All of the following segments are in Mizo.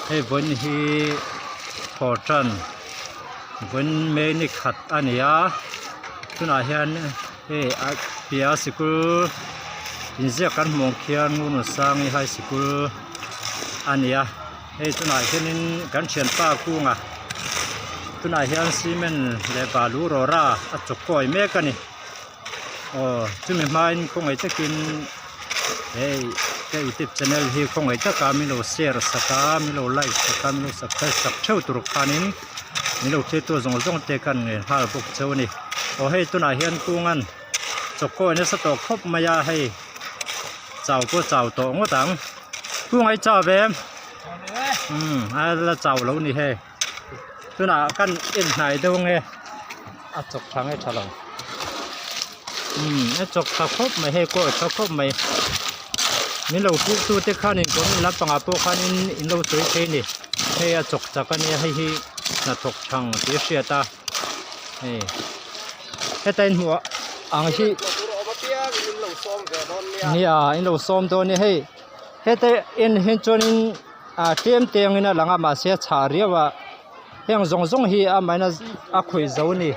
Hei vawiin hi thaw tan vawiin May ni khat a ni a tunah hian hei a piah a sikul inziak kan hmuh ang khian Ngurnusangi high sikul a ni a hei tunah hianin kan thianpa kunga tunah hian cement leh balu rawra a chawkawi mek a ni. Aw chumi hmain khawngaih takin hei ka youtube channel hi khawngaih taka min lo share sak a min lo like sak a min lo subscribe sak theuh tur khanin min lo thlir tu zawng zawng te khan ngen nghal bawk cheu a ni aw hei tunah hian kungan chawkawi nasa tawh khawp mai a hei chau pawh chau tawh ngawt ang kunga i chau ve em umm a la chau lo ni hei tunah kan en hnai deuh ange. A chawk tha nge tha lo umm a chawk tha khawp mai hei pawh a tha khawp mai min lo hrilh tu te khanin comment lampangah pawh khanin in lo sawi thei a ni hei a chawk chak a nia hei hi hnathawk thang tih a hriat a hei heta in hmuh ang hi nia in lo sawm dawn nia hei heta en hian chuanin ah tlem te angin a lang a mahse a chhah riau a. Heng zawng zawng hi a maina a khawih zo a ni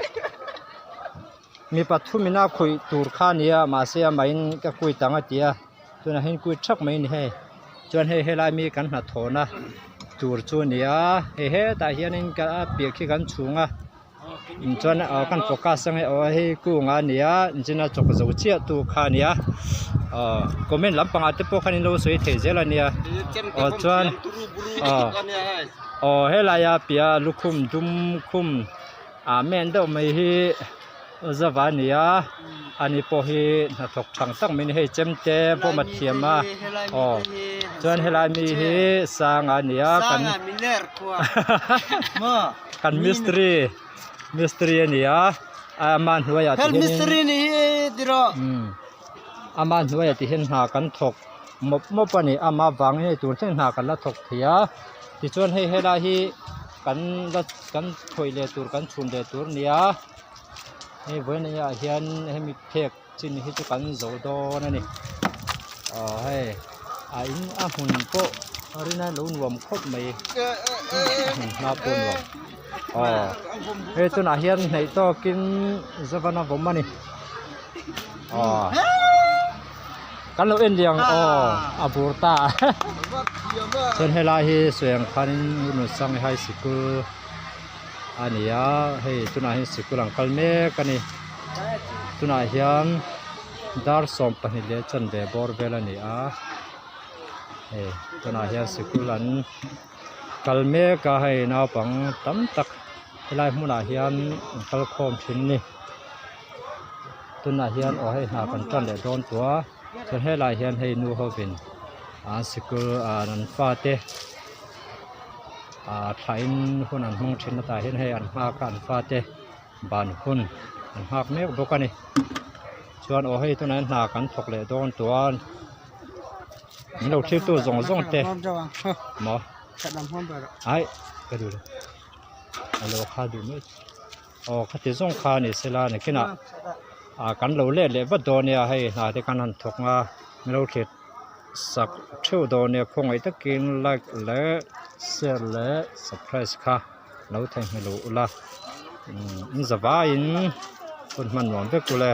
mi pathum in a khawih tur kha a ni a mahse a mahin ka quit ang a ti a tunah hian quit thak mai a ni hei chuan hei helai mi kan hnathawhna tur chu a ni a hei hetah hianin ka a piah khi kan chhung a chuan ah kan focus ang e aw hei kung a ni a nichina chawk zo chiah tu kha a ni a aw comment lampangah te pawh khan in lo sawi thei zel a nia aw chuan aw. Aw helaia piah lukhum dum khum ah men deuh mai hi zava a ni a ani pawh hi hnathawk thang tak mai a ni hei chemte bawm a thiam a aw chuan helai mi hi sanga a ni a kan kan mistiri mistiri a ni a ama hnuaiah ti hianin ama hnuaiah ti hian hna kan thawk mawp mawp a ni ama vangin hei tur thleng hna kan la thawk thei a. Tichuan hei helai hi kan la kan khawih leh tur kan chhun leh tur a ni a hei vawiin ah hian hemi phek chin hi chu kan zo dawn a ni aw hei a in a hmun pawh a rin a lo nuam khawp mai a hmun hma pawh a nuam aw hei tunah hian hnaih tawkin zavan a vawm a ni aw. Kan lo en liang aw a bur ta chuan helai hi suiang khanin Nunsangi high sikul a ni a hei tunah hian sikul an kal mek a ni tunah hian dar 12 leh chanve bawr vel a ni a hei tunah hian sikul an kal mek a hei naupang tam tak helai hmunah hian an kal khawm thin a ni. Tunah hian aw hei hna kan tan leh dawn tawh a chuan helaiah hian hei nu hovin an sikul ah an fate ah thlain hun an hmang thin a tah hian hei an nghak a an fate ban hun an nghak mek bawk a ni chuan aw hei tunah hian hna kan thawk leh dawn tawh a min lo thlir tu zawng zawng te maw aih ka duh lo a lo kha duh mai. Aw khati zawng kha a ni sela nakinah ah kan lo let leh vat dawn nia hei hna te kan han thawk nga min lo thlit sak theuh dawn nia khawngaih takin like leh share leh subscribe kha lo theihnghilh ula in zavaiin hun hman nuam vek ule.